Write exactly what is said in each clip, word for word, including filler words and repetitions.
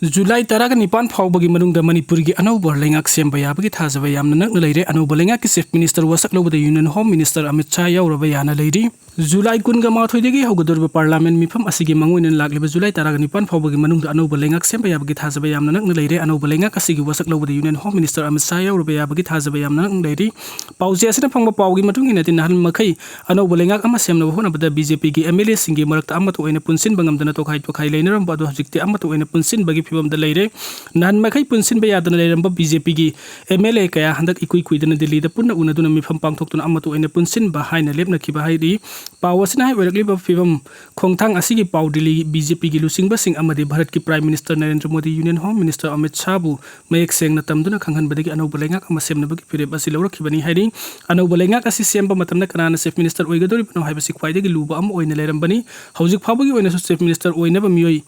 July ꯇꯔꯥꯒ ꯅꯤꯄꯥꯟ ꯐꯥꯎꯕꯒꯤ ꯃꯅꯨꯡꯗ ꯃꯅꯤꯄꯨꯔꯒꯤ ꯑꯅꯧꯕ ꯂꯩꯉꯥꯛ ꯁꯦꯝꯕ ꯌꯥꯕꯒꯤ ꯊꯥꯖꯕ ꯌꯥꯝꯅ ꯅꯛꯅ ꯂꯩꯔꯦ꯫ ꯑꯅꯧꯕ ꯂꯩꯉꯥꯛꯀꯤ Chief Minister ꯋꯥꯁꯛ ꯂꯧꯕꯗ Union Home Minister Amit Shah ꯌꯥꯎꯔꯕ ꯌꯥꯅ ꯂꯩꯔꯤ꯫ ꯖꯨꯂꯥꯏ ꯀꯨꯟꯒ ꯃꯥꯊꯣꯏꯗꯒꯤ ꯍꯧꯒꯗꯧꯔꯤꯕ Parliament ꯃꯤꯐꯝ ꯑꯁꯤꯒꯤ ꯃꯥꯡꯑꯣꯏꯅꯅ ꯂꯥꯛꯂꯤꯕ ꯖꯨꯂꯥꯏ ꯇꯔꯥꯒ ꯅꯤꯄꯥꯟ ꯐꯥꯎꯕꯒꯤ ꯃꯅꯨꯡꯗ ꯑꯅꯧꯕ ꯂꯩꯉꯥꯛ ꯁꯦꯝꯕ ꯌꯥꯕꯒꯤ ꯊꯥꯖꯕ ꯌꯥꯝꯅ ꯅꯛꯅ ꯂꯩꯔꯦ꯫ ꯑꯅꯧꯕ ꯂꯩꯉꯥꯛ ꯑꯁꯤꯒꯤ ꯋꯥꯁꯛ ꯂꯧꯕꯗ Union Home Minister Amit Shah ꯌꯥꯎꯔꯕ ꯌꯥꯕꯒꯤ ꯊꯥꯖꯕ ꯌꯥꯝꯅ ꯅꯛꯅ ꯂꯩꯔꯤ꯫ ꯄꯥꯎꯆꯦ ꯑꯁꯤꯅ ꯐꯪꯕ ꯄꯥꯎꯒꯤ ꯃꯇꯨꯡ ꯏꯟꯅꯗꯤ, ꯅꯍꯥꯟ ꯃꯈꯩ ꯑꯅꯧꯕ ꯂꯩꯉꯥꯛ ꯑꯃ ꯁꯦꯝꯅꯕ ꯍꯣꯠꯅꯕꯗ BJPꯒꯤ MLAꯁꯤꯡꯒꯤ ꯃꯔꯛꯇ ꯑꯃꯠꯇ ꯑꯣꯏꯅ ꯄꯨꯟꯁꯤꯟꯕ ꯉꯝꯗꯅ ꯇꯣꯈꯥꯏ ꯇꯣꯈꯥꯏ ꯂꯩꯅꯔꯝꯕ ꯑꯗꯨ ꯍꯧꯖꯤꯛꯇꯤ ꯑꯃꯠꯇ ꯑꯣꯏꯅ ꯄꯨꯟꯁꯤꯟꯕꯒꯤ ꯐꯤꯕꯝꯗ ꯂꯩꯔꯦ꯫ ꯅꯍꯥꯟ ꯃꯈꯩ ꯄꯨꯟꯁꯤꯟꯕ ꯌꯥꯗꯅ ꯂꯩꯔꯝꯕ BJPꯒꯤ MLA ꯀꯌꯥ ꯍꯟꯗꯛ ꯏꯀꯨꯏ ꯀꯨꯏꯗꯅ ꯗꯤꯜꯂꯤꯗ ꯄꯨꯟꯅ ꯎꯅꯗꯨꯅ ꯃꯤꯐꯝ ꯄꯥꯡꯊꯣꯛꯇꯨꯅ ꯑꯃꯠꯇ ꯑꯣꯏꯅ ꯄꯨꯟꯁꯤꯟꯕ ꯍꯥꯏꯅ ꯂꯦꯞꯅꯈꯤꯕ ꯍꯥꯏꯔꯤ꯫ ꯄꯥꯎ ꯑꯁꯤꯅ ꯍꯥꯏ ꯑꯣꯏꯔꯛꯂꯤꯕ ꯐꯤꯕꯝ ꯈꯣꯡꯊꯥꯡ ꯑꯁꯤꯒꯤ ꯄꯥꯎ ꯗꯤꯜꯂꯤ BJPꯒꯤ ꯂꯨꯆꯤꯡꯕꯁꯤꯡ ꯑꯃꯗꯤ ꯚꯥꯔꯠꯀꯤ Prime Minister Narendra Modi Union Home Minister Amit ꯁꯥꯍꯕꯨ ꯃꯌꯦꯛ ꯁꯦꯡꯅ ꯇꯝꯗꯨꯅ ꯈꯪꯍꯟꯕꯗꯒꯤ ꯑꯅꯧꯕ ꯂꯩꯉꯥꯛ ꯑꯃ ꯁꯦꯝꯅꯕꯒꯤ ꯐꯤꯔꯦꯞ ꯑꯁꯤ ꯂꯧꯔꯛꯈꯤꯕꯅꯤ ꯍꯥꯏꯔꯤ꯫ ꯑꯅꯧꯕ ꯂꯩꯉꯥꯛ ꯑꯁꯤ ꯁꯦꯝꯕ ꯃꯇꯝꯗ ꯀꯅꯥꯅ Chief Minister ꯑꯣꯏꯒꯗꯧꯔꯤꯕꯅꯣ ꯍꯥꯏꯕꯁꯤ ꯈ꯭ꯋꯥꯏꯗꯒꯤ ꯂꯨꯕ ꯑꯃ ꯑꯣꯏꯅ ꯂꯩꯔꯝꯕꯅꯤ꯫ ꯍꯧꯖꯤꯛ ꯐꯥꯎꯕꯒꯤ ꯑꯣꯏꯅꯁꯨ Chief Minister ꯑꯣꯏꯅꯕ ꯃꯤꯑꯣꯏ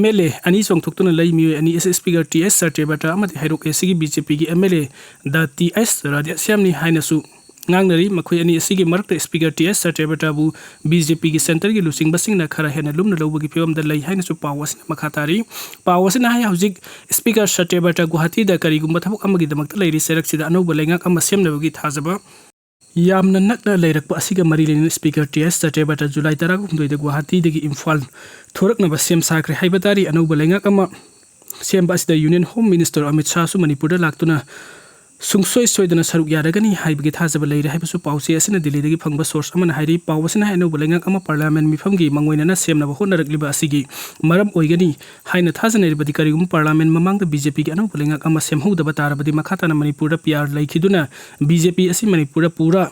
MLA ꯑꯅꯤ ꯆꯣꯡꯊꯣꯛꯇꯨꯅ ꯂꯩ꯫ ꯃꯤꯑꯣꯏ ꯑꯅꯤ ꯑꯁꯤ Speaker ꯇꯤ ꯑꯩꯆ ꯁꯇ꯭ꯌꯕ꯭ꯔꯇ ꯑꯃꯗꯤ ꯍꯩꯔꯣꯛ ꯑꯦꯁꯤꯒꯤ BJPꯒꯤ MLA ꯗꯥ ꯇꯤ ꯑꯩꯆ ꯔꯥꯙꯦꯁ꯭ꯌꯥꯝꯅꯤ ꯍꯥꯏꯅꯁꯨ ꯉꯥꯡꯅꯔꯤ꯫ ꯃꯈꯣꯏ ꯑꯅꯤ ꯑꯁꯤꯒꯤ ꯃꯔꯛꯇ Speaker ꯇꯤ ꯑꯩꯆ ꯁꯇ꯭ꯌꯕ꯭ꯔꯇꯕꯨ BJPꯒꯤ centreꯒꯤ ꯂꯨꯆꯤꯡꯕꯁꯤꯡꯅ ꯈꯔ ꯍꯦꯟꯅ ꯂꯨꯝꯅ ꯂꯧꯕꯒꯤ ꯐꯤꯕꯝꯗ ꯂꯩ ꯍꯥꯏꯅꯁꯨ ꯄꯥꯎ ꯑꯁꯤꯅ ꯃꯈꯥ ꯇꯥꯔꯤ꯫ ꯄꯥꯎ ꯑꯁꯤꯅ ꯍꯥꯏ, ꯍꯧꯖꯤꯛ Speaker ꯁꯇ꯭ꯌꯕ꯭ꯔꯇ ꯒꯨꯋꯥꯍꯥꯇꯤꯗ ꯀꯔꯤꯒꯨꯝꯕ ꯊꯕꯛ ꯑꯃꯒꯤꯗꯃꯛꯇ ꯂꯩꯔꯤ꯫ ꯆꯩꯔꯛꯁꯤꯗ ꯑꯅꯧꯕ ꯂꯩꯉꯥꯛ ꯑꯃ ꯁꯦꯝꯅꯕꯒꯤ ꯊꯥꯖꯕ ꯌꯥꯝꯅ ꯅꯛꯅ ꯂꯩꯔꯛꯄ ꯑꯁꯤꯒ ꯃꯔꯤ ꯂꯩꯅꯅ Speaker T H Satyabrata July ꯇꯔꯥꯍꯨꯝꯗꯣꯏꯗ ꯒꯨꯋꯥꯍꯥꯇꯤꯗꯒꯤ ꯏꯝꯐꯥꯜ ꯊꯣꯔꯛꯅꯕ ꯁꯦꯝ ꯁꯥꯈ꯭ꯔꯦ ꯍꯥꯏꯕ ꯇꯥꯔꯤ꯫ ꯑꯅꯧꯕ ꯂꯩꯉꯥꯛ ꯑꯃ ꯁꯦꯝꯕ ꯑꯁꯤꯗ Union Home Minister ꯑꯃꯤꯠ ꯁꯥꯍꯁꯨ ꯃꯅꯤꯄꯨꯔꯗ ꯂꯥꯛꯇꯨꯅ ꯁꯨꯡꯁꯣꯏ ꯁꯣꯏꯗꯅ ꯁꯔꯨꯛ ꯌꯥꯔꯒꯅꯤ ꯍꯥꯏꯕꯒꯤ ꯊꯥꯖꯕ ꯂꯩꯔꯦ ꯍꯥꯏꯕꯁꯨ ꯄꯥꯎꯆꯦ ꯑꯁꯤꯅ ꯗꯤꯜꯂꯤꯗꯒꯤ ꯐꯪꯕ source ꯑꯃꯅ ꯍꯥꯏꯔꯤ꯫ ꯄꯥꯎ ꯑꯁꯤꯅ ꯍꯥꯏ, ꯑꯅꯧꯕ ꯂꯩꯉꯥꯛ ꯑꯃ Parliament ꯃꯤꯐꯝꯒꯤ ꯃꯥꯡꯑꯣꯏꯅꯅ ꯁꯦꯝꯅꯕ ꯍꯣꯠꯅꯔꯛꯂꯤꯕ ꯑꯁꯤꯒꯤ ꯃꯔꯝ ꯑꯣꯏꯒꯅꯤ ꯍꯥꯏꯅ ꯊꯥꯖꯅꯔꯤꯕꯗꯤ, ꯀꯔꯤꯒꯨꯝꯕ Parliament ꯃꯃꯥꯡꯗ BJPꯒꯤ ꯑꯅꯧꯕ ꯂꯩꯉꯥꯛ ꯑꯃ ꯁꯦꯝꯍꯧꯗꯕ ꯇꯥꯔꯕꯗꯤ, ꯃꯈꯥ ꯇꯥꯅ ꯃꯅꯤꯄꯨꯔꯗ ꯄꯤ ꯑꯥꯔ ꯂꯩꯈꯤꯗꯨꯅ BJP ꯑꯁꯤ ꯃꯅꯤꯄꯨꯔꯗ ꯄꯨꯔꯥ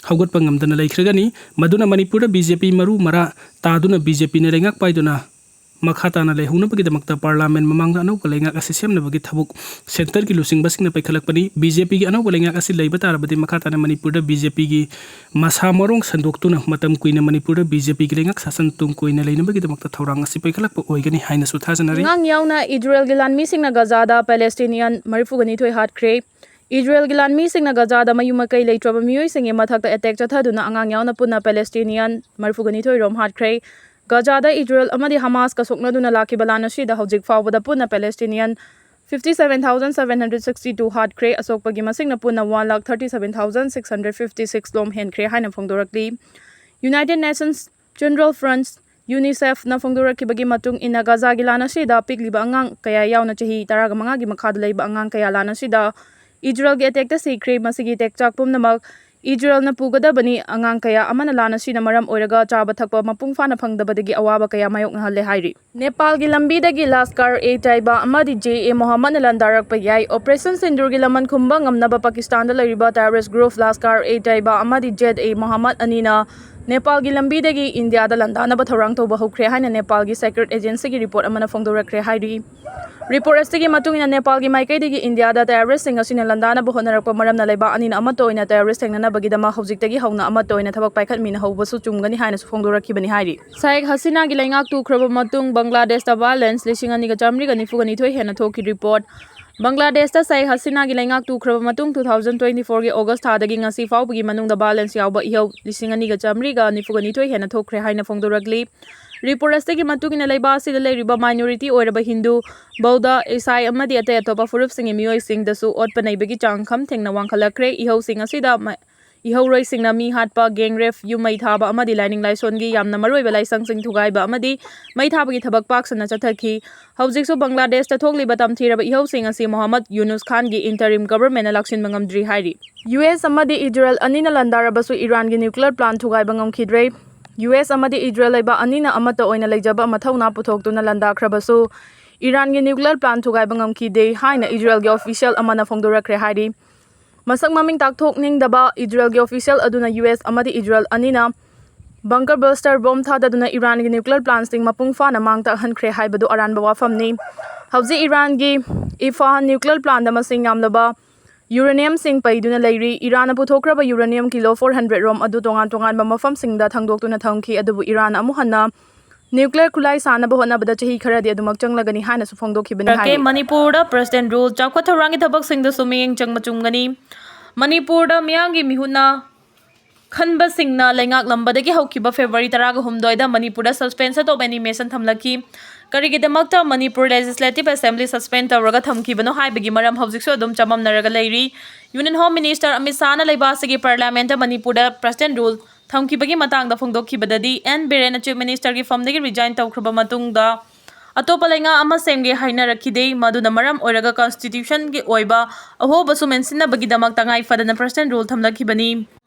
ꯍꯧꯒꯠꯄ ꯉꯝꯗꯅ ꯂꯩꯈ꯭ꯔꯒꯅꯤ꯫ ꯃꯗꯨꯅ ꯃꯅꯤꯄꯨꯔꯗ BJP ꯃꯔꯨ ꯃꯔꯥ ꯇꯥꯗꯨꯅ BJPꯅ ꯂꯩꯉꯥꯛ ꯄꯥꯏꯗꯨꯅ ꯃꯈꯥ ꯇꯥꯅ ꯂꯩꯍꯧꯅꯕꯒꯤꯗꯃꯛꯇ Parliament ꯃꯃꯥꯡꯗ ꯑꯅꯧꯕ ꯂꯩꯉꯥꯛ ꯑꯁꯤ ꯁꯦꯝꯅꯕꯒꯤ ꯊꯕꯛ centreꯒꯤ ꯂꯨꯆꯤꯡꯕꯁꯤꯡꯅ ꯄꯥꯏꯈꯠꯂꯛꯄꯅꯤ꯫ BJPꯒꯤ ꯑꯅꯧꯕ ꯂꯩꯉꯥꯛ ꯑꯁꯤ ꯂꯩꯕ ꯇꯥꯔꯕꯗꯤ, ꯃꯈꯥ ꯇꯥꯅ ꯃꯅꯤꯄꯨꯔꯗ BJPꯒꯤ ꯃꯁꯥ ꯃꯔꯣꯡ ꯁꯟꯗꯣꯛꯇꯨꯅ ꯃꯇꯝ ꯀꯨꯏꯅ ꯃꯅꯤꯄꯨꯔꯗ BJPꯒꯤ ꯂꯩꯉꯥꯛ ꯁꯥꯁꯟ ꯇꯨꯡ ꯀꯣꯏꯅ ꯂꯩꯅꯕꯒꯤꯗꯃꯛꯇ ꯊꯧꯔꯥꯡ ꯑꯁꯤ ꯄꯥꯏꯈꯠꯂꯛꯄ ꯑꯣꯏꯒꯅꯤ ꯍꯥꯏꯅꯁꯨ ꯊꯥꯖꯅꯔꯤ꯫ ꯑꯉꯥꯡ ꯌꯥꯎꯅ ꯏꯖꯔꯦꯜꯒꯤ ꯂꯥꯟꯃꯤꯁꯤꯡꯅ ꯒꯖꯥꯗ Palestinian ꯃꯔꯤꯐꯨꯒ ꯅꯤꯊꯣꯏ ꯍꯥꯠꯈ꯭ꯔꯦ꯫ ꯏꯖꯔꯦꯜꯒꯤ ꯂꯥꯟꯃꯤꯁꯤꯡꯅ ꯒꯖꯥꯗ ꯃꯌꯨꯝ ꯃꯀꯩ ꯂꯩꯇ꯭ꯔꯕ ꯃꯤꯑꯣꯏꯁꯤꯡꯒꯤ ꯃꯊꯛꯇ attack ꯆꯠꯊꯗꯨꯅ ꯑꯉꯥꯡ ꯌꯥꯎꯅ ꯄꯨꯟꯅ Palestinian ꯃꯔꯤꯐꯨꯒ ꯅꯤꯊꯣꯏ ꯔꯣꯝ ꯍꯥꯠꯈ꯭ꯔꯦ꯫ ꯒꯖꯥꯗ ꯏꯖꯔꯦꯜ ꯑꯃꯗꯤ ꯍꯃꯥꯁꯀ ꯁꯣꯛꯅꯗꯨꯅ ꯂꯥꯛꯈꯤꯕ ꯂꯥꯟ ꯑꯁꯤꯗ ꯍꯧꯖꯤꯛ ꯐꯥꯎꯕꯗ ꯄꯨꯟꯅ Palestinian fifty seven thousand seven hundred sixty two ꯍꯥꯠꯈ꯭ꯔꯦ꯫ ꯑꯁꯣꯛꯄꯒꯤ ꯃꯁꯤꯡꯅ ꯄꯨꯟꯅ one lakh thirty seven thousand six hundred fifty six ꯂꯣꯝ ꯍꯦꯟꯈ꯭ꯔꯦ ꯍꯥꯏꯅ ꯐꯣꯡꯗꯣꯔꯛꯂꯤ꯫ United Nations Children's Fund, UNICEFꯅ ꯐꯣꯡꯗꯣꯔꯛꯈꯤꯕꯒꯤ ꯃꯇꯨꯡ ꯏꯟꯅ, ꯒꯖꯥꯒꯤ ꯂꯥꯟ ꯑꯁꯤꯗ ꯄꯤꯛꯂꯤꯕ ꯑꯉꯥꯡ ꯀꯌꯥ ꯌꯥꯎꯅ ꯆꯍꯤ ꯇꯔꯥꯒ ꯃꯉꯥꯒꯤ ꯃꯈꯥꯗ ꯂꯩꯕ ꯑꯉꯥꯡ ꯀꯌꯥ ꯂꯥꯟ ꯑꯁꯤꯗ ꯏꯖꯔꯦꯜꯒꯤ attackꯇ ꯁꯤꯈ꯭ꯔꯦ꯫ ꯃꯁꯤꯒꯤ attack ꯆꯥꯛ ꯄꯨꯝꯅꯃꯛ ꯏꯖꯔꯦꯜꯅ ꯄꯨꯒꯗꯕꯅꯤ꯫ ꯑꯉꯥꯡ ꯀꯌꯥ ꯑꯃꯅ ꯂꯥꯟ ꯑꯁꯤꯅ ꯃꯔꯝ ꯑꯣꯏꯔꯒ ꯆꯥꯕ ꯊꯛꯄ ꯃꯄꯨꯡ ꯐꯥꯅ ꯐꯪꯗꯕꯗꯒꯤ ꯑꯋꯥꯕ ꯀꯌꯥ ꯃꯥꯌꯣꯛꯅꯍꯜꯂꯦ ꯍꯥꯏꯔꯤ꯫ ꯅꯦꯄꯥꯜꯒꯤ ꯂꯝꯕꯤꯗꯒꯤ ꯂꯁꯀꯥꯔ-ꯑꯦ-ꯇꯥꯏꯕꯥ ꯑꯃꯗꯤ ꯖꯦ ꯑꯦ ꯃꯣꯍꯝꯃꯗꯅ ꯂꯥꯟꯗꯥꯔꯛꯄ ꯌꯥꯏ꯫ Operation ꯁꯤꯟꯗꯨꯔꯒꯤ ꯂꯃꯟ ꯈꯨꯝꯕ ꯉꯝꯅꯕ ꯄꯥꯀꯤꯁꯇꯥꯟꯗ ꯂꯩꯔꯤꯕ terrorist group ꯂꯁꯀꯥꯔ-ꯑꯦ-ꯇꯥꯏꯕꯥ ꯑꯃꯗꯤ ꯖꯦ ꯑꯦ ꯃꯣꯍꯝꯃꯗ ꯑꯅꯤꯅ ꯅꯦꯄꯥꯜꯒꯤ ꯂꯝꯕꯤꯗꯒꯤ ꯏꯟꯗꯤꯌꯥꯗ ꯂꯥꯟꯗꯥꯅꯕ ꯊꯧꯔꯥꯡ ꯇꯧꯕ ꯍꯧꯈ꯭ꯔꯦ ꯍꯥꯏꯅ ꯅꯦꯄꯥꯜꯒꯤ secret agencyꯒꯤ report ꯑꯃꯅ ꯐꯣꯡꯗꯣꯔꯛꯈ꯭ꯔꯦ ꯍꯥꯏꯔꯤ꯫ Report ꯑꯁꯤꯒꯤ ꯃꯇꯨꯡ ꯏꯟꯅ, ꯅꯦꯄꯥꯜꯒꯤ ꯃꯥꯏꯀꯩꯗꯒꯤ ꯏꯟꯗꯤꯌꯥꯗ terroristꯁꯤꯡ ꯑꯁꯤꯅ ꯂꯥꯟꯗꯥꯅꯕ ꯍꯣꯠꯅꯔꯛꯄ ꯃꯔꯝꯅ ꯂꯩꯕꯥꯛ ꯑꯅꯤꯅ ꯑꯃꯠꯇ ꯑꯣꯏꯅ terrorist ꯊꯦꯡꯅꯅꯕꯒꯤꯗꯃꯛ ꯍꯧꯖꯤꯛꯇꯒꯤ ꯍꯧꯅ ꯑꯃꯠꯇ ꯑꯣꯏꯅ ꯊꯕꯛ ꯄꯥꯏꯈꯠꯃꯤꯟꯅꯍꯧꯕꯁꯨ ꯆꯨꯝꯒꯅꯤ ꯍꯥꯏꯅꯁꯨ ꯐꯣꯡꯗꯣꯔꯛꯈꯤꯕꯅꯤ ꯍꯥꯏꯔꯤ꯫ ꯁꯦꯈ ꯍꯁꯤꯅꯥꯒꯤ ꯂꯩꯉꯥꯛ ꯇꯨꯈ꯭ꯔꯕ ꯃꯇꯨꯡ ꯕꯪꯒ꯭ꯂꯥꯗꯦꯁꯇ violence ꯂꯤꯁꯤꯡ ꯑꯅꯤꯒ ꯆꯥꯃꯔꯤꯒ ꯅꯤꯐꯨꯒ ꯅꯤꯊꯣꯏ ꯍꯦꯟꯅ ꯊꯣꯛꯈꯤ꯫ Report: ꯕꯪꯒ꯭ꯂꯥꯗꯦꯁꯇ ꯁꯦꯈ ꯍꯁꯤꯅꯥꯒꯤ ꯂꯩꯉꯥꯛ ꯇꯨꯈ꯭ꯔꯕ ꯃꯇꯨꯡ two thousand twenty fourꯒꯤ August ꯊꯥꯗꯒꯤ ꯉꯁꯤ ꯐꯥꯎꯕꯒꯤ ꯃꯅꯨꯡꯗ violence ꯌꯥꯎꯕ ꯏꯍꯧ ꯂꯤꯁꯤꯡ ꯑꯅꯤꯒ ꯆꯥꯃꯔꯤꯒ ꯅꯤꯐꯨꯒ ꯅꯤꯊꯣꯏ ꯍꯦꯟꯅ ꯊꯣꯛꯈ꯭ꯔꯦ ꯍꯥꯏꯅ ꯐꯣꯡꯗꯣꯔꯛꯂꯤ꯫ Report ꯑꯁꯤꯒꯤ ꯃꯇꯨꯡ ꯏꯟꯅ, ꯂꯩꯕꯥꯛ ꯑꯁꯤꯗ ꯂꯩꯔꯤꯕ minority ꯑꯣꯏꯔꯕ ꯍꯤꯟꯗꯨ, ꯕꯧꯗ, ꯏꯁꯥꯏ ꯑꯃꯗꯤ ꯑꯇꯩ ꯑꯇꯣꯞꯄ ꯐꯨꯔꯨꯞꯁꯤꯡꯒꯤ ꯃꯤꯑꯣꯏꯁꯤꯡꯗꯁꯨ ꯑꯣꯠꯄ ꯅꯩꯕꯒꯤ ꯆꯥꯡ ꯈꯝ ꯊꯦꯡꯅ ꯋꯥꯡꯈꯠꯂꯛꯈ꯭ꯔꯦ꯫ ꯏꯍꯧꯁꯤꯡ ꯑꯁꯤꯗ ꯃ-, ꯏꯍꯧꯔꯣꯏꯁꯤꯡꯅ ꯃꯤ ꯍꯥꯠꯄ, gang rape, ꯌꯨꯝ ꯃꯩ ꯊꯥꯕ ꯑꯃꯗꯤ ꯂꯥꯏꯅꯤꯡ ꯂꯥꯏꯁꯣꯟꯒꯤ ꯌꯥꯝꯅ ꯃꯔꯨꯑꯣꯏꯕ ꯂꯥꯏꯁꯪꯁꯤꯡ ꯊꯨꯒꯥꯏꯕ ꯑꯃꯗꯤ ꯃꯩ ꯊꯥꯕꯒꯤ ꯊꯕꯛ ꯄꯥꯛ ꯁꯟꯅ ꯆꯠꯊꯈꯤ꯫ ꯍꯧꯖꯤꯛꯁꯨ ꯕꯪꯒ꯭ꯂꯥꯗꯦꯁꯇ ꯊꯣꯛꯂꯤꯕ ꯇꯝꯊꯤꯔꯕ ꯏꯍꯧꯁꯤꯡ ꯑꯁꯤ ꯃꯣꯍꯝꯃꯗ ꯌꯨꯅꯨꯁ ꯈꯥꯟꯒꯤ interim governmentꯅ ꯂꯥꯛꯁꯤꯟꯕ ꯉꯝꯗ꯭ꯔꯤ ꯍꯥꯏꯔꯤ꯫ ꯌꯨ ꯑꯦꯁ ꯑꯃꯗꯤ ꯏꯖꯔꯦꯜ ꯑꯅꯤꯅ ꯂꯥꯟꯗꯥꯔꯕꯁꯨ ꯏꯔꯥꯟꯒꯤ nuclear plant ꯊꯨꯒꯥꯏꯕ ꯉꯝꯈꯤꯗ꯭ꯔꯦ꯫ ꯌꯨ ꯑꯦꯁ ꯑꯃꯗꯤ ꯏꯖꯔꯦꯜ ꯂꯩꯕꯥꯛ ꯑꯅꯤꯅ ꯑꯃꯠꯇ ꯑꯣꯏꯅ ꯂꯩꯖꯕ ꯃꯊꯧꯅꯥ ꯄꯨꯊꯣꯛꯇꯨꯅ ꯂꯥꯟꯗꯥꯈ꯭ꯔꯕꯁꯨ, ꯏꯔꯥꯟꯒꯤ nuclear plant ꯊꯨꯒꯥꯏꯕ ꯉꯝꯈꯤꯗꯦ ꯍꯥꯏꯅ ꯏꯖꯔꯦꯜꯒꯤ official ꯑꯃꯅ ꯐꯣꯡꯗꯣꯔꯛꯈ꯭ꯔꯦ ꯍꯥꯏꯔꯤ꯫ ꯃꯁꯛ ꯃꯃꯤꯡ ꯇꯥꯛꯊꯣꯛꯅꯤꯡꯗꯕ ꯏꯖꯔꯦꯜꯒꯤ official ꯑꯗꯨꯅ ꯌꯨ ꯑꯦꯁ ꯑꯃꯗꯤ ꯏꯖꯔꯦꯜ ꯑꯅꯤꯅ bunker buster bomb ꯊꯥꯗꯗꯨꯅ ꯏꯔꯥꯟꯒꯤ nuclear plantꯁꯤꯡ ꯃꯄꯨꯡ ꯐꯥꯅ ꯃꯥꯡ ꯇꯥꯛꯍꯟꯈ꯭ꯔꯦ ꯍꯥꯏꯕꯗꯨ ꯑꯔꯥꯟꯕ ꯋꯥꯐꯝꯅꯤ꯫ ꯍꯧꯖꯤꯛ ꯏꯔꯥꯟꯒꯤ ꯏꯐꯥꯍꯥꯟ nuclear plantꯇ ꯃꯁꯤꯡ ꯌꯥꯝꯂꯕ uraniumꯁꯤꯡ ꯄꯩꯗꯨꯅ ꯂꯩꯔꯤ꯫ ꯏꯔꯥꯟꯅ ꯄꯨꯊꯣꯛꯈ꯭ꯔꯕ uranium kilo four hundred ꯔꯣꯝ ꯑꯗꯨ ꯇꯣꯉꯥꯟ ꯇꯣꯉꯥꯟꯕ ꯃꯐꯝꯁꯤꯡꯗ ꯊꯪꯗꯣꯛꯇꯨꯅ ꯊꯝꯈꯤ, ꯑꯗꯨꯕꯨ ꯏꯔꯥꯟꯅ ꯑꯃꯨꯛ ꯍꯟꯅ nuclear ꯈꯨꯠꯂꯥꯏ ꯁꯥꯅꯕ ꯍꯣꯠꯅꯕꯗ ꯆꯍꯤ ꯈꯔꯗꯤ ꯑꯗꯨꯃꯛ ꯆꯪꯂꯒꯅꯤ ꯍꯥꯏꯅꯁꯨ ꯐꯣꯡꯗꯣꯛꯈꯤꯕꯅꯤ ꯍꯥꯏꯔꯤ꯫ ꯃꯅꯤꯄꯨꯔꯗ President Rule ꯆꯥꯎꯈꯠ ꯊꯧꯔꯥꯡꯒꯤ ꯊꯕꯛꯁꯤꯡꯗꯁꯨ ꯃꯤꯠꯌꯦꯡ ꯆꯪꯕ ꯆꯨꯝꯒꯅꯤ꯫ ꯃꯅꯤꯄꯨꯔꯗ ꯃꯤꯌꯥꯝꯒꯤ ꯃꯤꯍꯨꯠꯅ ꯈꯟꯕꯁꯤꯡꯅ ꯂꯩꯉꯥꯛꯂꯝꯕꯗꯒꯤ ꯍꯧꯈꯤꯕ ꯐꯦꯕ꯭ꯔꯨꯋꯥꯔꯤ ꯇꯔꯥꯒ ꯍꯨꯝꯗꯣꯏꯗ ꯃꯅꯤꯄꯨꯔꯗ suspension of animation ꯊꯝꯂꯛꯈꯤ꯫ ꯀꯔꯤꯒꯤꯗꯃꯛꯇ ꯃꯅꯤꯄꯨꯔ Legislative Assembly suspend ꯇꯧꯔꯒ ꯊꯝꯈꯤꯕꯅꯣ ꯍꯥꯏꯕꯒꯤ ꯃꯔꯝ ꯍꯧꯖꯤꯛꯁꯨ ꯑꯗꯨꯝ ꯆꯃꯝꯅꯔꯒ ꯂꯩꯔꯤ꯫ Union Home Minister ꯑꯃꯤꯠ ꯁꯥꯍꯅ ꯂꯩꯕꯥꯛ ꯑꯁꯤꯒꯤ parliament ꯃꯅꯤꯄꯨꯔꯗ president rule ꯊꯝꯈꯤꯕꯒꯤ ꯃꯇꯥꯡꯗ ꯐꯣꯡꯗꯣꯛꯈꯤꯕꯗꯗꯤ, ꯑꯦꯟ ꯕꯤꯔꯦꯟꯅ chief ministerꯒꯤ firmꯗꯒꯤ resign ꯇꯧꯈ꯭ꯔꯕ ꯃꯇꯨꯡꯗ ꯑꯇꯣꯞꯄ ꯂꯩꯉꯥꯛ ꯑꯃ ꯁꯦꯝꯒꯦ ꯍꯥꯏꯅꯔꯛꯈꯤꯗꯦ꯫ ꯃꯗꯨꯅ ꯃꯔꯝ ꯑꯣꯏꯔꯒ constitutionꯒꯤ ꯑꯣꯏꯕ ꯑꯍꯣꯕꯁꯨ ꯃꯦꯟꯁꯤꯟꯅꯕꯒꯤꯗꯃꯛ ꯇꯉꯥꯏ ꯐꯗꯅ president rule ꯊꯝꯂꯛꯈꯤꯕꯅꯤ꯫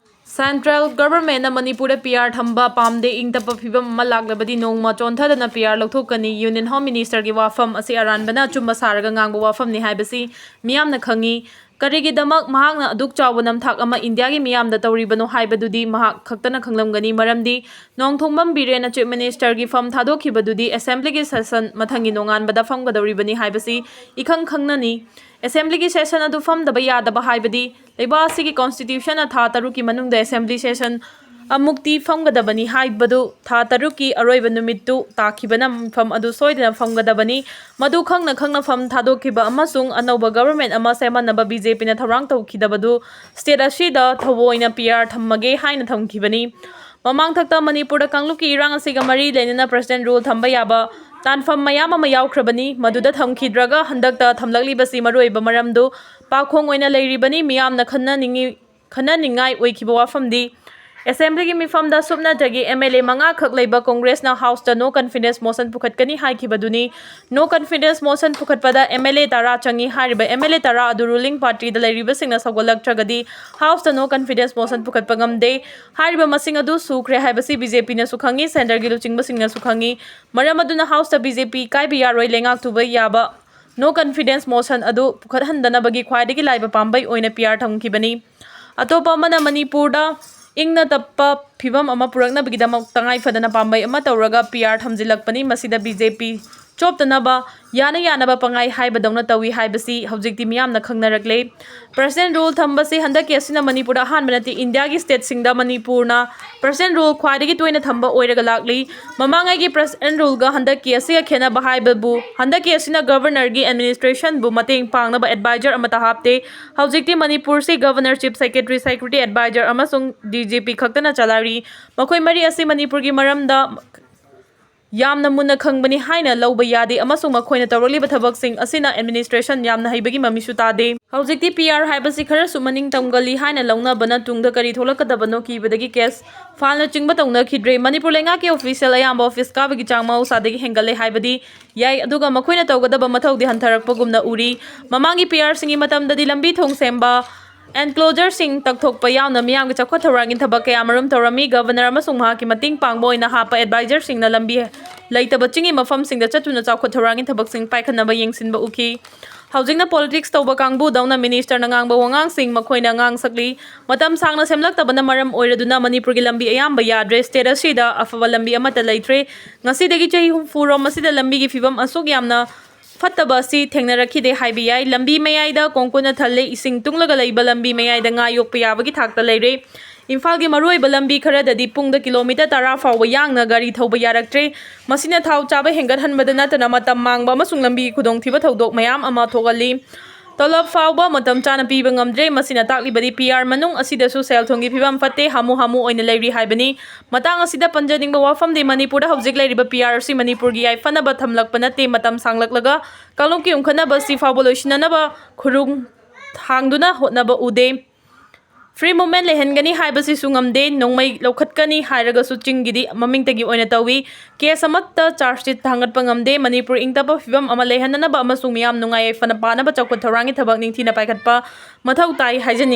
Central governmentꯅ ꯃꯅꯤꯄꯨꯔꯗ PR ꯊꯝꯕ ꯄꯥꯝꯗꯦ, ꯏꯪ ꯇꯞꯄ ꯐꯤꯕꯝ ꯑꯃ ꯂꯥꯛꯂꯕꯗꯤ ꯅꯣꯡꯃ ꯆꯣꯟꯊꯗꯅ PR ꯂꯧꯊꯣꯛꯀꯅꯤ꯫ Union Home Ministerꯒꯤ ꯋꯥꯐꯝ ꯑꯁꯤ ꯑꯔꯥꯟꯕꯅ ꯑꯆꯨꯝꯕ ꯁꯥꯔꯒ ꯉꯥꯡꯕ ꯋꯥꯐꯝꯅꯤ ꯍꯥꯏꯕꯁꯤ ꯃꯤꯌꯥꯝꯅ ꯈꯪꯏ꯫ ꯀꯔꯤꯒꯤꯗꯃꯛ ꯃꯍꯥꯛꯅ ꯑꯗꯨꯛ ꯆꯥꯎꯕ ꯅꯝꯊꯥꯛ ꯑꯃ ꯏꯟꯗꯤꯌꯥꯒꯤ ꯃꯤꯌꯥꯝꯗ ꯇꯧꯔꯤꯕꯅꯣ ꯍꯥꯏꯕꯗꯨꯗꯤ ꯃꯍꯥꯛ ꯈꯛꯇꯅ ꯈꯪꯂꯝꯒꯅꯤ꯫ ꯃꯔꯝꯗꯤ ꯅꯣꯡꯊꯣꯡꯕꯝ ꯕꯤꯔꯦꯟꯅ chief ministerꯒꯤ firm ꯊꯥꯗꯣꯛꯈꯤꯕꯗꯨꯗꯤ assemblyꯒꯤ session ꯃꯊꯪꯒꯤ ꯅꯣꯡꯉꯥꯟꯕꯗ ꯐꯝꯒꯗꯧꯔꯤꯕꯅꯤ ꯍꯥꯏꯕꯁꯤ ꯏꯈꯪ ꯈꯪꯅꯅꯤ꯫ Assemblyꯒꯤ session ꯑꯗꯨ ꯐꯝꯗꯕ ꯌꯥꯗꯕ ꯍꯥꯏꯕꯗꯤ ꯂꯩꯕꯥꯛ ꯑꯁꯤꯒꯤ constitutionꯅ ꯊꯥ ꯇꯔꯨꯛꯀꯤ ꯃꯅꯨꯡꯗ assembly session ꯑꯃꯨꯛꯇꯤ ꯐꯝꯒꯗꯕꯅꯤ ꯍꯥꯏꯕꯗꯨ ꯊꯥ ꯇꯔꯨꯛꯀꯤ ꯑꯔꯣꯏꯕ ꯅꯨꯃꯤꯠꯇꯨ ꯇꯥꯈꯤꯕꯅ ꯃꯐꯝ ꯑꯗꯨ ꯁꯣꯏꯗꯅ ꯐꯝꯒꯗꯕꯅꯤ꯫ ꯃꯗꯨ ꯈꯪꯅ ꯈꯪꯅ firm ꯊꯥꯗꯣꯛꯈꯤꯕ ꯑꯃꯁꯨꯡ ꯑꯅꯧꯕ government ꯑꯃ ꯁꯦꯝꯍꯟꯅꯕ BJPꯅ ꯊꯧꯔꯥꯡ ꯇꯧꯈꯤꯗꯕꯗꯨ state ꯑꯁꯤꯗ ꯊꯧꯑꯣꯏꯅ PR ꯊꯝꯃꯒꯦ ꯍꯥꯏꯅ ꯊꯝꯈꯤꯕꯅꯤ꯫ ꯃꯃꯥꯡꯊꯛꯇ ꯃꯅꯤꯄꯨꯔꯗ ꯀꯥꯡꯂꯨꯞꯀꯤ ꯏꯔꯥꯡ ꯑꯁꯤꯒ ꯃꯔꯤ ꯂꯩꯅꯅ president rule ꯊꯝꯕ ꯌꯥꯕ ꯇꯥꯟꯐꯝ ꯃꯌꯥꯝ ꯑꯃ ꯌꯥꯎꯈ꯭ꯔꯕꯅꯤ꯫ ꯃꯗꯨꯗ ꯊꯝꯈꯤꯗ꯭ꯔꯒ ꯍꯟꯗꯛꯇ ꯊꯝꯂꯛꯂꯤꯕꯁꯤ ꯃꯔꯨꯑꯣꯏꯕ ꯃꯔꯝꯗꯨ ꯄꯥꯈꯣꯡ ꯑꯣꯏꯅ ꯂꯩꯔꯤꯕꯅꯤ꯫ ꯃꯤꯌꯥꯝꯅ ꯈꯟꯅꯅꯤꯡꯉꯤ, ꯈꯟꯅꯅꯤꯡꯉꯥꯏ ꯑꯣꯏꯈꯤꯕ ꯋꯥꯐꯝꯗꯤ, assemblyꯒꯤ ꯃꯤꯐꯝꯗ ꯁꯨꯞꯅꯇꯒꯤ MLA ꯃꯉꯥꯈꯛ ꯂꯩꯕ ꯀꯣꯡꯒ꯭ꯔꯦꯁꯅ houseꯇ no confidence motion ꯄꯨꯈꯠꯀꯅꯤ ꯍꯥꯏꯈꯤꯕꯗꯨꯅꯤ꯫ No confidence motion ꯄꯨꯈꯠꯄꯗ MLA ꯇꯔꯥ ꯆꯪꯏ꯫ ꯍꯥꯏꯔꯤꯕ MLA ꯇꯔꯥ ꯑꯗꯨ ruling partyꯗ ꯂꯩꯔꯤꯕꯁꯤꯡꯅ ꯁꯧꯒꯠꯂꯛꯇ꯭ꯔꯒꯗꯤ houseꯇ no confidence motion ꯄꯨꯈꯠꯄ ꯉꯝꯗꯦ꯫ ꯍꯥꯏꯔꯤꯕ ꯃꯁꯤꯡ ꯑꯗꯨ ꯁꯨꯈ꯭ꯔꯦ ꯍꯥꯏꯕꯁꯤ BJPꯅꯁꯨ ꯈꯪꯏ, centreꯒꯤ ꯂꯨꯆꯤꯡꯕꯁꯤꯡꯅꯁꯨ ꯈꯪꯏ꯫ ꯃꯔꯝ ꯑꯗꯨꯅ houseꯇ BJP ꯀꯥꯏꯕ ꯌꯥꯔꯣꯏ꯫ ꯂꯩꯉꯥꯛ ꯇꯨꯕ ꯌꯥꯕ no confidence motion ꯑꯗꯨ ꯄꯨꯈꯠꯍꯟꯗꯅꯕꯒꯤ ꯈ꯭ꯋꯥꯏꯗꯒꯤ ꯂꯥꯏꯕ ꯄꯥꯝꯕꯩ ꯑꯣꯏꯅ PR ꯊꯝꯈꯤꯕꯅꯤ꯫ ꯑꯇꯣꯞꯄ ꯑꯃꯅ ꯃꯅꯤꯄꯨꯔꯗ ꯏꯪꯅ ꯇꯞꯄ ꯐꯤꯕꯝ ꯑꯃ ꯄꯨꯔꯛꯅꯕꯒꯤꯗꯃꯛ ꯇꯉꯥꯏ ꯐꯗꯅ ꯄꯥꯝꯕꯩ ꯑꯃ ꯇꯧꯔꯒ PR ꯊꯝꯖꯤꯜꯂꯛꯄꯅꯤ꯫ ꯃꯁꯤꯗ BJP ꯆꯣꯞꯇꯅꯕ ꯌꯥꯅ ꯌꯥꯅꯕ ꯄꯪꯍꯥꯏ ꯍꯥꯏꯕꯗꯧꯅ ꯇꯧꯏ ꯍꯥꯏꯕꯁꯤ ꯍꯧꯖꯤꯛꯇꯤ ꯃꯤꯌꯥꯝꯅ ꯈꯪꯅꯔꯛꯂꯦ꯫ President rule ꯊꯝꯕꯁꯤ ꯍꯟꯗꯛꯀꯤ ꯑꯁꯤꯅ ꯃꯅꯤꯄꯨꯔꯗ ꯑꯍꯥꯟꯕ ꯅꯠꯇꯦ꯫ ꯏꯟꯗꯤꯌꯥꯒꯤ stateꯁꯤꯡꯗ ꯃꯅꯤꯄꯨꯔꯅ President rule ꯈ꯭ꯋꯥꯏꯗꯒꯤ ꯇꯣꯏꯅ ꯊꯝꯕ ꯑꯣꯏꯔꯒ ꯂꯥꯛꯂꯤ꯫ ꯃꯃꯥꯡꯉꯩꯒꯤ President ruleꯒ ꯍꯟꯗꯛꯀꯤ ꯑꯁꯤꯒ ꯈꯦꯠꯅꯕ ꯍꯥꯏꯕꯕꯨ, ꯍꯟꯗꯛꯀꯤ ꯑꯁꯤꯅ Governorꯒꯤ administrationꯕꯨ ꯃꯇꯦꯡ ꯄꯥꯡꯅꯕ advisor ꯑꯃꯠꯇ ꯍꯥꯞꯇꯦ꯫ ꯍꯧꯖꯤꯛꯇꯤ ꯃꯅꯤꯄꯨꯔꯁꯤ Governor, Chief Secretary, Security Advisor ꯑꯃꯁꯨꯡ D G P ꯈꯛꯇꯅ ꯆꯂꯥꯏꯔꯤ꯫ ꯃꯈꯣꯏ ꯃꯔꯤ ꯑꯁꯤ ꯃꯅꯤꯄꯨꯔꯒꯤ ꯃꯔꯝꯗ ꯌꯥꯝꯅ ꯃꯨꯟꯅ ꯈꯪꯕꯅꯤ ꯍꯥꯏꯅ ꯂꯧꯕ ꯌꯥꯗꯦ ꯑꯃꯁꯨꯡ ꯃꯈꯣꯏꯅ ꯇꯧꯔꯛꯂꯤꯕ ꯊꯕꯛꯁꯤꯡ ꯑꯁꯤꯅ administration ꯌꯥꯝꯅ ꯍꯩꯕꯒꯤ ꯃꯃꯤꯁꯨ ꯇꯥꯗꯦ꯫ ꯍꯧꯖꯤꯛꯇꯤ P R ꯍꯥꯏꯕꯁꯤ ꯈꯔꯁꯨ ꯃꯅꯤꯡ ꯇꯝꯒꯜꯂꯤ ꯍꯥꯏꯅ ꯂꯧꯅꯕꯅ ꯇꯨꯡꯗ ꯀꯔꯤ ꯊꯣꯛꯂꯛꯀꯗꯕꯅꯣ ꯀꯤꯕꯗꯒꯤ case fileꯅꯆꯤꯡꯕ ꯇꯧꯅꯈꯤꯗ꯭ꯔꯦ꯫ ꯃꯅꯤꯄꯨꯔ ꯂꯩꯉꯥꯛꯀꯤ official ꯑꯌꯥꯝꯕ office ꯀꯥꯕꯒꯤ ꯆꯥꯡ ꯃꯍꯧꯁꯥꯗꯒꯤ ꯍꯦꯟꯒꯠꯂꯦ ꯍꯥꯏꯕꯗꯤ ꯌꯥꯏ, ꯑꯗꯨꯒ ꯃꯈꯣꯏꯅ ꯇꯧꯒꯗꯕ ꯃꯊꯧꯗꯤ ꯍꯟꯊꯔꯛꯄꯒꯨꯝꯅ ꯎꯔꯤ꯫ ꯃꯃꯥꯡꯒꯤ P Rꯁꯤꯡꯒꯤ ꯃꯇꯝꯗꯗꯤ ꯂꯝꯕꯤ ꯊꯣꯡ ꯁꯦꯝꯕ, enclosureꯁꯤꯡ ꯇꯛꯊꯣꯛꯄ ꯌꯥꯎꯅ ꯃꯤꯌꯥꯝꯒꯤ ꯆꯥꯎꯈꯠ ꯊꯧꯔꯥꯡꯒꯤ ꯊꯕꯛ ꯀꯌꯥꯃꯔꯨꯝ ꯇꯧꯔꯝꯃꯤ꯫ Governor ꯑꯃꯁꯨꯡ ꯃꯍꯥꯛꯀꯤ ꯃꯇꯦꯡ ꯄꯥꯡꯕ ꯑꯣꯏꯅ ꯍꯥꯞꯄ advisorꯁꯤꯡꯅ ꯂꯝꯕꯤ ꯂꯩꯇꯕ ꯆꯤꯡꯒꯤ ꯃꯐꯝꯁꯤꯡꯗ ꯆꯠꯇꯨꯅ ꯆꯥꯎꯈꯠ ꯊꯧꯔꯥꯡꯒꯤ ꯊꯕꯛꯁꯤꯡ ꯄꯥꯏꯈꯠꯅꯕ ꯌꯦꯡꯁꯤꯟꯕ ꯎꯈꯤ꯫ ꯍꯧꯖꯤꯛꯅ politics ꯇꯧꯕ ꯀꯥꯡꯕꯨꯗꯧꯅ ministerꯅ ꯉꯥꯡꯕ ꯋꯥꯉꯥꯡꯁꯤꯡ ꯃꯈꯣꯏꯅ ꯉꯥꯡ ꯁꯛꯂꯤ꯫ ꯃꯇꯝ ꯁꯥꯡꯅ ꯁꯦꯝꯂꯛꯇꯕꯅ ꯃꯔꯝ ꯑꯣꯏꯔꯗꯨꯅ ꯃꯅꯤꯄꯨꯔꯒꯤ ꯂꯝꯕꯤ ꯑꯌꯥꯝꯕ ꯌꯥꯗ꯭ꯔꯦ꯫ State ꯑꯁꯤꯗ ꯑꯐꯕ ꯂꯝꯕꯤ ꯑꯃꯠꯇ ꯂꯩꯇ꯭ꯔꯦ꯫ ꯉꯁꯤꯗꯒꯤ ꯆꯍꯤ ꯍꯨꯝꯐꯨ ꯔꯣꯝ ꯑꯁꯤꯗ ꯂꯝꯕꯤꯒꯤ ꯐꯤꯕꯝ ꯑꯁꯨꯛ ꯌꯥꯝꯅ ꯐꯠꯇꯕ ꯑꯁꯤ ꯊꯦꯡꯅꯔꯛꯈꯤꯗꯦ ꯍꯥꯏꯕ ꯌꯥꯏ꯫ ꯂꯝꯕꯤ ꯃꯌꯥꯏꯗ ꯀꯣꯡꯀꯨꯠꯅ ꯊꯜꯂꯦ꯫ ꯏꯁꯤꯡ ꯇꯨꯡꯂꯒ ꯂꯩꯕ ꯂꯝꯕꯤ ꯃꯌꯥꯏꯗ ꯉꯥ ꯌꯣꯛꯄ ꯌꯥꯕꯒꯤ ꯊꯥꯛꯇ ꯂꯩꯔꯦ꯫ ꯏꯝꯐꯥꯜꯒꯤ ꯃꯔꯨꯑꯣꯏꯕ ꯂꯝꯕꯤ ꯈꯔꯗꯗꯤ ꯄꯨꯡꯗ kilometre ꯇꯔꯥ ꯐꯥꯎꯕ ꯌꯥꯡꯅ ꯒꯥꯔꯤ ꯊꯧꯕ ꯌꯥꯔꯛꯇ꯭ꯔꯦ꯫ ꯃꯁꯤꯅ ꯊꯥꯎ ꯆꯥꯕ ꯍꯦꯟꯒꯠꯍꯟꯕꯗ ꯅꯠꯇꯅ ꯃꯇꯝ ꯃꯥꯡꯕ ꯑꯃꯁꯨꯡ ꯂꯝꯕꯤꯒꯤ ꯈꯨꯗꯣꯡꯊꯤꯕ ꯊꯧꯗꯣꯛ ꯃꯌꯥꯝ ꯑꯃ ꯊꯣꯛꯍꯜꯂꯤ꯫ ꯇꯣꯂꯣꯞ ꯐꯥꯎꯕ ꯃꯇꯝ ꯆꯥꯅ ꯄꯤꯕ ꯉꯝꯗ꯭ꯔꯦ꯫ ꯃꯁꯤꯅ ꯇꯥꯛꯂꯤꯕꯗꯤ P R ꯃꯅꯨꯡ ꯑꯁꯤꯗꯁꯨ ꯁꯦꯜ ꯊꯨꯝꯒꯤ ꯐꯤꯕꯝ ꯐꯠꯇꯦ, ꯍꯥꯃꯨ ꯍꯥꯃꯨ ꯑꯣꯏꯅ ꯂꯩꯔꯤ ꯍꯥꯏꯕꯅꯤ꯫ ꯃꯇꯥꯡ ꯑꯁꯤꯗ ꯄꯟꯖꯅꯤꯡꯕ ꯋꯥꯐꯝꯗꯤ ꯃꯅꯤꯄꯨꯔꯗ ꯍꯧꯖꯤꯛ ꯂꯩꯔꯤꯕ P R ꯑꯁꯤ ꯃꯅꯤꯄꯨꯔꯒꯤ ꯌꯥꯏꯐꯅꯕ ꯊꯝꯂꯛꯄ ꯅꯠꯇꯦ, ꯃꯇꯝ ꯁꯥꯡꯂꯛꯂꯒ ꯀꯥꯡꯂꯨꯞꯀꯤ ꯌꯣꯛꯈꯠꯅꯕ ꯑꯁꯤ ꯐꯥꯎꯕ ꯂꯣꯏꯁꯤꯟꯅꯅꯕ ꯈꯨꯔꯨꯡ ꯊꯥꯡꯗꯨꯅ ꯍꯣꯠꯅꯕ ꯎꯗꯦ꯫ Free movement ꯂꯩꯍꯟꯒꯅꯤ ꯍꯥꯏꯕꯁꯤꯁꯨ ꯉꯝꯗꯦ, ꯅꯣꯡꯃꯩ ꯂꯧꯈꯠꯀꯅꯤ ꯍꯥꯏꯔꯒꯁꯨ ꯆꯤꯡꯒꯤꯗꯤ ꯃꯃꯤꯡꯇꯒꯤ ꯑꯣꯏꯅ ꯇꯧꯏ꯫ Case ꯑꯃꯠꯇ charge sheet ꯊꯥꯡꯒꯠꯄ ꯉꯝꯗꯦ꯫ ꯃꯅꯤꯄꯨꯔ ꯏꯪ ꯇꯞꯄ ꯐꯤꯕꯝ ꯑꯃ ꯂꯩꯍꯟꯅꯅꯕ ꯑꯃꯁꯨꯡ ꯃꯤꯌꯥꯝ ꯅꯨꯡꯉꯥꯏ ꯌꯥꯏꯐꯅ ꯄꯥꯅꯕ ꯆꯥꯎꯈꯠ ꯊꯧꯔꯥꯡꯒꯤ ꯊꯕꯛ ꯅꯤꯡꯊꯤꯅ ꯄꯥꯏꯈꯠꯄ ꯃꯊꯧ ꯇꯥꯏ ꯍꯥꯏꯖꯅꯤꯡꯏ꯫